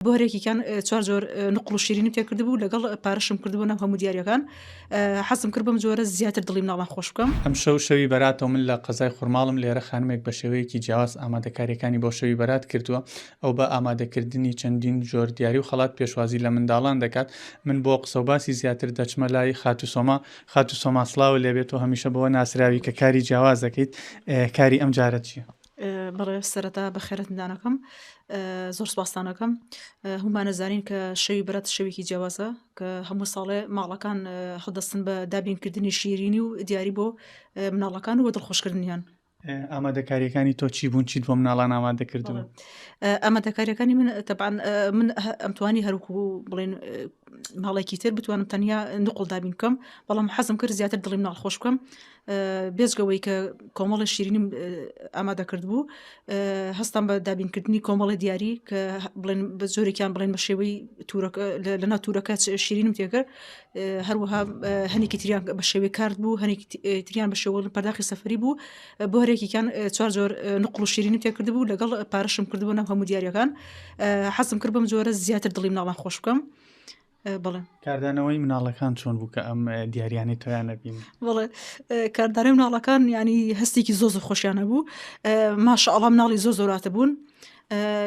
بۆ هەرێکیان چوار جۆر نقڵ و شیرینیم تێکردبوو لەگەڵ پارەشم کردبوو ناو هەموو دیاریەکان حەزم کرد بەم جۆرە زیاتر دڵی مناڵان خۆش بکەم. ئەمشەو شەوی بەراتە و من لە قەزای خورماڵم، لێرە خانمێک بە شێوەیەکی جیاواز ئامادەکارییەکانی بۆ شەوی بەرات کردووە، ئەو بە ئامادەکردنی چەندین جۆر دیاری و خەڵات پێشوازی لە منداڵان دەکات، من بۆ قسەوباسی زیاتر دەچمە لای خاتوو سۆما، خاتوو سۆما سڵاوت لێبێت، تۆ هەمیشە بەوە ناسراوی کە کاری جیاواز دەکەیت، کاری ئەمجارەت چییە؟ بەڵێ سەرەتا بەخێرهاتنتان ئەکەم زۆر سپاستان ئەکەم هەموومان ئەزانین کە شەوی بەرات شەوێکی جیاوازە کە هەموو ساڵێ ماڵەکان هەڵدەستن بە دابینکردنی شیرینی و دیاری بۆ مناڵەکان و دڵخۆشکردنیان. ئامادەکاریەکانی تۆ چی بوون چیت بۆ مناڵان ئامادە کردبوو؟ ئامادەکاریەکانی من تەبعەن من ئەمتوانی هەروکو بڵێن ماڵێکی تر بتوانم تەنیا نقڵ دابین بکەم بەڵام حەزم کرد زیاتر دڵی مناڵ خۆش بکەم بێجگەوەی کە کۆمەڵی شیرینیم ئامادە کردبوو هەستام بە دابینکردنی کۆمەڵی دیاری کە بڵێن بە جۆرێکیان بڵێن بە شێوەی تورەکە لەنا تورەکە شیرینم تێکرد هەروەها هەنێکی تریان بە شێوەی کارت بوو هەنێکی تریان بە شێوە پەرداخی سەفەری بوو بۆ هەرێکیان چوار جۆر نقڵ و شیرینم تێکردبوو لەگەڵ پارەشم کردبوو ناو هەموو دیاریەکان حەزم کرد بەم جۆرە زیاتر دڵی مناڵان خۆش بکەم بەڵێ. کاردانەوەی مناڵەکان چۆن بوو کە ئەم دیاریانەی تۆیان نەبینی؟ بەڵێ کاردانەوەی مناڵەکان ینی هەستێکی زۆر زۆر خۆشیان هەبوو ماشەئەڵا مناڵی زۆر زۆراتە بوون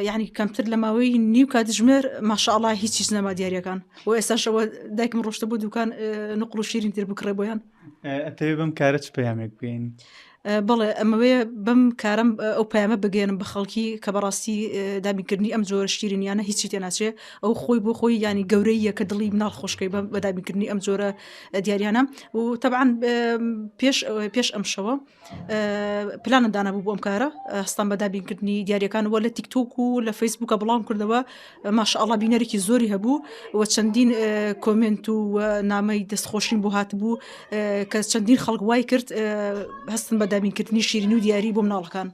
یعنی کەمتر لە ماوەی نیو کاتژمێر ماشەئەڵا هیچ هیچ نەما دیاریەکان و ئێستاشەوە دایکم ڕۆشتە بۆ دوکان نقڵ و شیرین تر بکڕێ بۆیان. ئەتەوێ بەم کارە چ پەیامێک بگەیەنی؟ بەڵێ ئەمەوێ بەم کارەم ئەو پەیامە بگەێنم بە خەڵکی کە بەڕاستی دابینکردنی ئەم جۆرە شیرینیانە هیچی تێناچێ ئەو خۆی بۆ خۆی ینی گەورەیە کە دڵی مناڵ خۆشکەی بە دابینکردنی ئەم جۆرە دیاریانە و تەبعەن پێش پێش ئەم شەوە پلانم دانابوو بۆ ئەم کارە هەستان بە دابینکردنی دیاریەکان وە لە تیکتۆک و لە فەیسبووکە بڵاوم کردەوە ماشاءاللە بینەرێکی زۆری هەبوو و چەندین کۆمێنت و نامەی دەستخۆشیم بۆ هاتبوو کە چەندین خەڵک وای کرد هەستن بە دابینکردنی شیرینی و دیاری بۆ مناڵەکان.